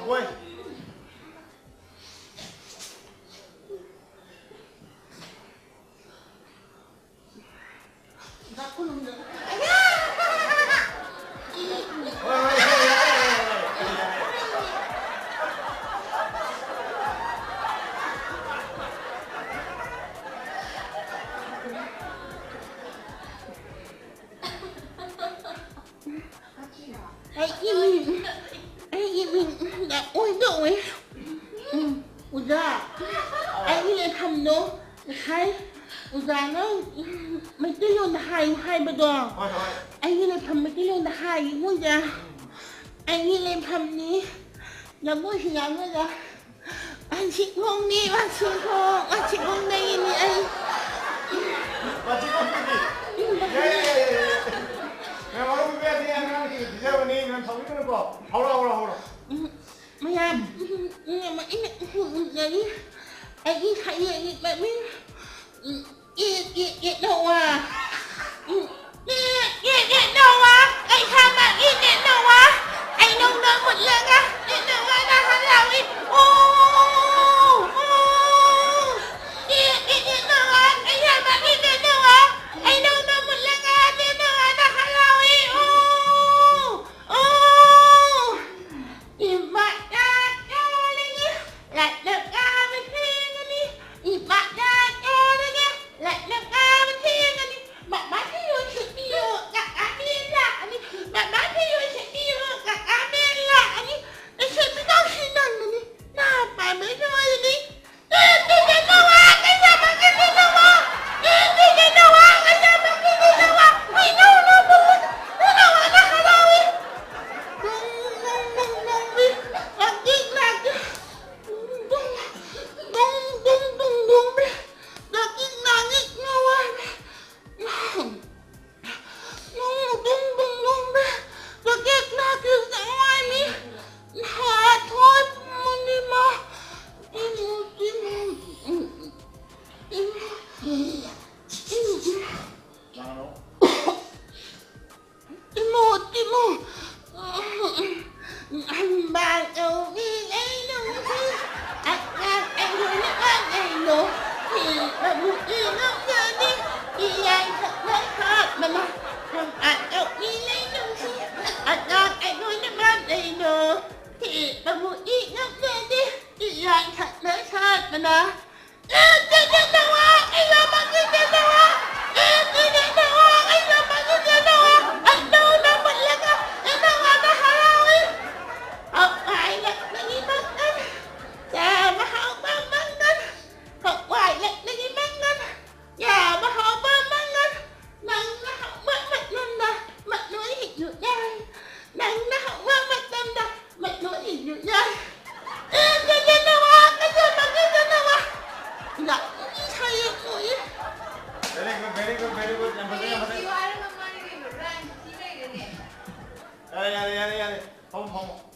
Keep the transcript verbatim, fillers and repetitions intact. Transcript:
ꯍꯣꯏ꯫ ꯑꯩꯒꯤ ꯃꯤꯡ, ꯑꯩꯒꯤ ꯃꯤꯡ ꯑꯣꯏꯗꯧꯋꯦ꯫ ꯎꯝ, ꯑꯣꯖꯥ, ꯑꯩꯒꯤ ꯂꯩꯐꯝꯗꯣ ꯉꯁꯥꯏ ꯑꯣꯖꯥꯅ, ꯎꯝ, ꯃꯩꯇꯩꯂꯣꯟꯗ ꯍꯥꯏꯌꯨ ꯍꯥꯏꯕꯗꯣ, ꯍꯣꯏ, ꯍꯣꯏ꯫ ꯑꯩꯒꯤ ꯂꯩꯐꯝ ꯃꯩꯇꯩꯂꯣꯟꯗ ꯍꯥꯏꯌꯨ ꯑꯣꯖꯥ꯫ ꯑꯩꯒꯤ ꯂꯩꯐꯝꯅꯤ ꯂꯝꯕꯣꯏ ꯍꯤꯌꯥꯡꯒꯩꯗ꯫ ꯋꯥꯟꯁꯤꯠ ꯈꯣꯡꯅꯤ, ꯋꯥꯟꯁꯤꯠ ꯈꯣꯡ, ꯋꯥꯟꯁꯤꯠ ꯈꯣꯡꯗꯒꯤꯅꯤ ꯑꯩ꯫ ꯋꯥꯟꯁꯤꯠ ꯈꯣꯡꯗꯒꯤ? ꯌꯥꯏ, ꯌꯥꯏ, ꯌꯥꯏ, ꯌꯥꯏ꯫ ꯃꯌꯥꯝ ꯍꯧꯔꯛꯄ ꯌꯥꯗꯦ, ꯑꯉꯥꯡꯁꯤꯡ ꯄꯤꯖꯕꯅꯤ, ꯃꯌꯥꯝ ꯁꯥꯎꯕꯤꯒꯅꯨꯀꯣ꯫ ꯍꯧꯔꯣ, ꯍꯧꯔꯣ, ꯍꯧꯔꯣ꯫ ꯎꯝ, ꯃꯌꯥꯝ, ꯎꯝ, ꯎꯝ, ꯎꯝ, ꯎꯝ, ꯎꯝ, ꯎꯝ, ꯑꯩꯒꯤ ꯁꯛꯌꯦꯛ ꯃꯃꯤꯡ, ꯎꯝ, ꯏ, ꯏ, ꯏ, ꯅꯣꯋꯥ꯫ ꯎꯝ, ꯏ, ꯏ, ꯏ, ꯅꯣꯋꯥ꯫ ꯑꯩ ꯏꯁꯥꯃꯛ ꯏ, ꯏ, ꯅꯣꯋꯥ꯫ ꯑꯩ ꯅꯣꯡꯅ ꯃꯨꯠꯂꯒ ꯏ, ꯅꯣꯋꯥꯅ ꯍꯔꯥꯎꯏ꯫ ꯎ, ꯎ꯫ E, E, E, ꯅꯣꯋꯥ꯫ ꯑꯩ ꯏꯁꯥꯃꯛ ꯏ, ꯏ, ꯅꯣꯋꯥ꯫ ꯑꯩ ꯅꯣꯡꯅ ꯃꯨꯠꯂꯒ ꯏ, ꯅꯣꯋꯥꯅ ꯍꯔꯥꯎꯏ꯫ ꯎ, ꯎ꯫ ꯏꯃꯥꯅ ꯌꯣꯜꯂꯤꯉꯩ ꯂꯥꯏꯅ ꯀꯥꯕ ꯊꯦꯡꯒꯅꯤ꯫ ꯏꯃꯥꯅ ꯌꯣꯜꯂꯤꯉꯩ ꯂꯥꯏꯅ ꯀꯥꯕ ꯊꯦꯡꯒꯅꯤ꯫ ꯃꯃꯥ ꯐꯤꯔꯣꯜ ꯁꯨꯕꯤꯌꯨ, ꯀꯀꯥ ꯐꯤ ꯂꯥꯛꯑꯅꯤ꯫ ꯃꯃꯥ ꯐꯤꯔꯣꯜ ꯑꯃꯨꯛ ꯏ ꯉꯝꯗꯦꯗꯤ ꯏ ꯌꯥꯟꯊꯠꯅ ꯁꯥꯠꯄꯅ꯫ ꯑꯦ, ꯇꯦ, ꯇꯦ, ꯇꯦ, ꯋꯥ, ꯑꯩ ꯌꯥꯝ ꯃꯥꯡꯖꯗꯦ, ꯇꯦ, ꯋꯥ꯫ ꯑꯦ, ꯇꯦ, ꯇꯦ, ꯇꯦ, ꯋꯥ, ꯑꯩ ꯌꯥꯝ ꯃꯥꯡꯖꯗꯦ, ꯇꯦ, ꯋꯥ꯫ ꯑꯩ ꯅꯧꯅ ꯃꯨꯠꯂꯒ, ꯑꯦ, ꯇꯦ, ꯋꯥꯗ ꯍꯔꯥꯎꯏ꯫ ꯍꯋꯥꯏ ꯂꯛꯅꯒꯤ ꯃꯪꯒꯜ, ꯆꯥꯕ ꯍꯥꯎꯕ ꯃꯪꯒꯜ꯫ ꯍꯋꯥꯏ ꯂꯛꯅꯒꯤ ꯃꯪꯒꯜ, ꯆꯥꯕ ꯍꯥꯎꯕ ꯃꯪꯒꯜ꯫ ꯅꯪꯅ ꯍꯧꯕ ꯃꯇꯝꯗ ꯃꯠꯂꯣꯏ ꯍꯤꯛꯂꯨ ꯌꯥꯏ꯫ ꯅꯪꯅ ꯍꯧꯕ ꯃꯇꯝꯗ ꯃꯠꯂꯣꯏ ꯍꯤꯛꯂꯨ ꯌꯥꯏ꯫ ꯑꯦ, ꯀꯩꯗꯧꯅꯕ? ꯀꯩꯗꯧꯅꯕ? ꯀꯩꯗꯧꯅꯕ? ꯂꯥꯛꯏ, ꯁꯥꯏꯌꯦ, ꯎꯏ꯫ Very good, very good, very good. ꯌꯥꯝ ꯐꯖꯩ, ꯌꯥꯝ ꯐꯖꯩ꯫ ꯌꯥꯔꯦ, ꯌꯥꯔꯦ, ꯌꯥꯔꯦ, ꯌꯥꯔꯦ꯫ ꯐꯝꯃꯣ, ꯐꯝꯃꯣ꯫